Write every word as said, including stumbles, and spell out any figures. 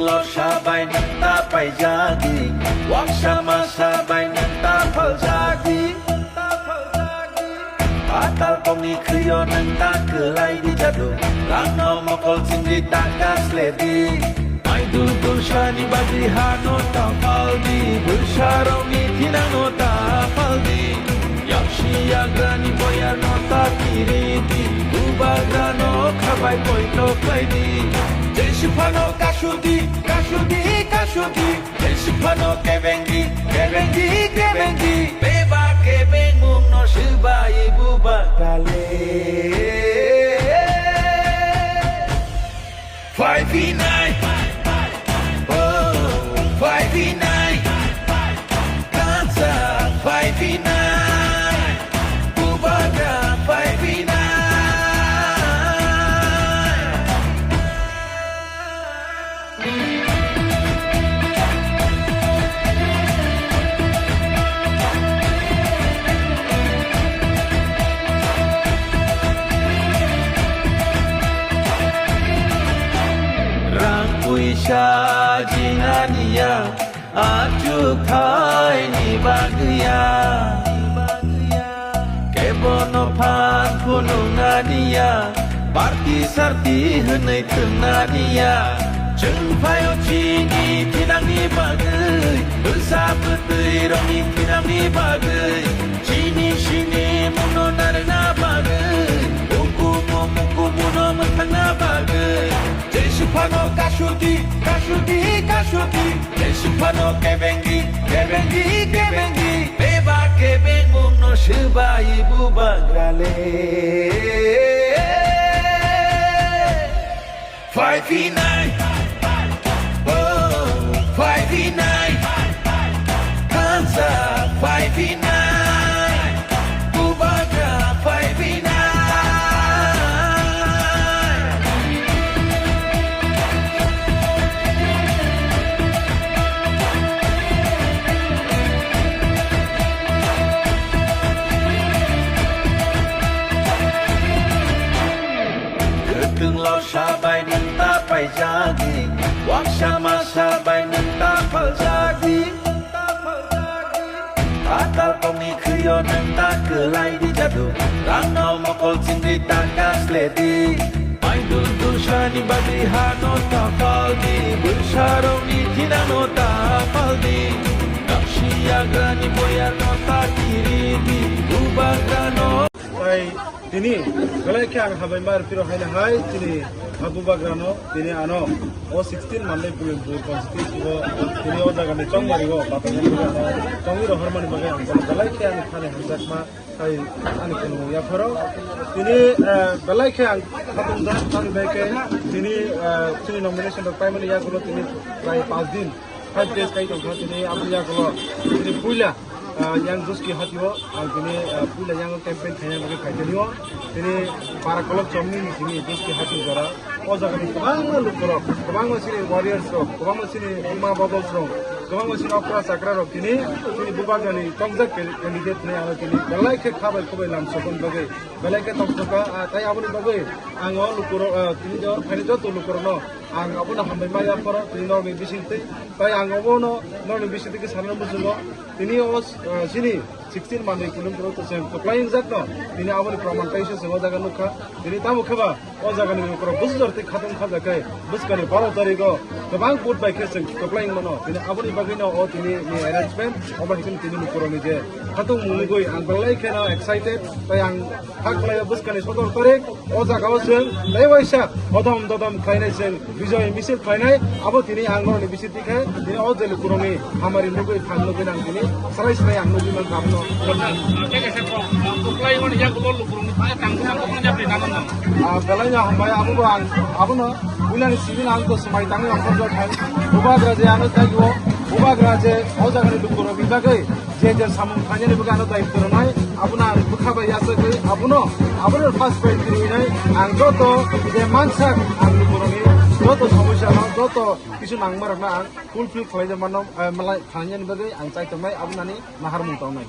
Lorsa bai nwng ta paijadi, waksa masa bai nwng ta phaljadi. Patal kokni khwio nwng ta kwlai di jadu, rangno mokol chingri ta kasledi. Maidul dulsani bagwi hano ta paldi, bwsarokni thinangno ta paldi. Yaksi yagrani boyarno ta kiridi, bubagrano khabai poito khlaidi. Jesiphano kasudi, kasudi, kasudi. Jesiphano kebengdi, kebengdi, kebengdi. Beba kebengmungno swbai bubagrale. Five v nine. Oh, five v nine. Kansa five v nine. Bubagra five v nine. Rang puisa jinganiya, achuk thaini bagwiya. Kebono phan phunuknaniya, party sarti hwnwi thwngnaniya. Chwng phaio chini thinangni bagwi, bwsa bwtwi rokni thinangni bagwi. Chini sini mungno narwkna bagwi, ukumu mukumu no mwthangna bagwi. Jesiphano kasudi, kasudi, kasudi. Jesiphano kebengdi, kebengdi, kebengdi. Beba kebengmungno swbai bubagrale. Five v nine. Oh, five v nine. Kansa five v nine. Bubagra five v nine. Kwthwng lorsa bai nwng ta paijadi, waksa masa bai nwng ta phaljadi. Patal kokni khwio nwng ta kwlai di jadu, rangno mokol chingri ta kasledi. Maidul dulsani bagwi hano ta paldi, bwsarokni thinangno ta paldi. Yaksi yagrani boyarno ta kiridi, bubagrano. Tai tini belai khe ang hambai ma rw phiro haino hai chini ha bubagrano tini ano o sixteen Mandai Pulimbur constituency o tini o jaga ni chongmari o bathang o tongwi rohormani bagwi ang bono belai khe ani thani hamjakma tai ani khulumung yapharo. Tini, eh, belai khe ang khatung jak tani bai khe tini, eh, chini nomination rok paimani yagulo tini prai panch din, five days kai tongkha tini aboni yagulo tini puila ah, yang Juski hatio, ang tini, ah, puila yang campaign khaina bagwi phai tani o. Tini para kolok chomni ni tini Juski hati jora. O jaga ni kwbangma lukurok, kwbangma chini warriors rok, kwbangma chini buma bobos rok, kwbangma chini okra chakra rok tini, tini bubagrani tongjak can-, candidate ni ano tini belai khe khabai khubai lam sokon bagwi belai khe tongthokha, ah, tai aboni bagwi ang o lukurok, ah, tini jo, tini joto lukurokno ang abono hambai ma yapharo tini norokni bisingtwi, tai ang obono norokni bisingtwi khe sanani muchungo. Tini o, eh, chini sixteen Mandai Pulimbur o to chwng kwplai wngjak no. Tini aboni proman kaisa chwng o jaga nukha. Tini tamo khe ba o jaga ni lukurok bwsajor tei khatung kha jakhe bwskang ni baro tarik o kwbang vote bai khe chwng kwplai wngmano. Tini aboni bagwi no o tini ni arrangement obo hai khe tini lukurok ni je khatung mungwi ang belai khe no excited tai ang kha kwlai o bwskang ni sodor tarik. O jaga o chwng tei waisa odom dodom khlainai chwng bijoy misil khlainai, abo tini ang norokni bisingtwi khe tini o je lukurokni hamari nugwi thang nugwi nang tini srai srai ang nugwi mankha abono. Ah, belai no hambai abobo ang abono puilani simi ang to swmai tangwi ang khorjak khai bubagra je ano taibo bubagra je o jagani lukurokni bagwi je je samung khainani bagwi ano daitw rwnai, abono ang bwkha bai yachagwi abono, abono first prize rwinai ang joto je mansak ang borokni joto somosya no, joto kisu nangma rokno ang fulfill khlai mano, eh, malai khlainani bagwi ang chai tongnai, abono ani naharmung tongnai.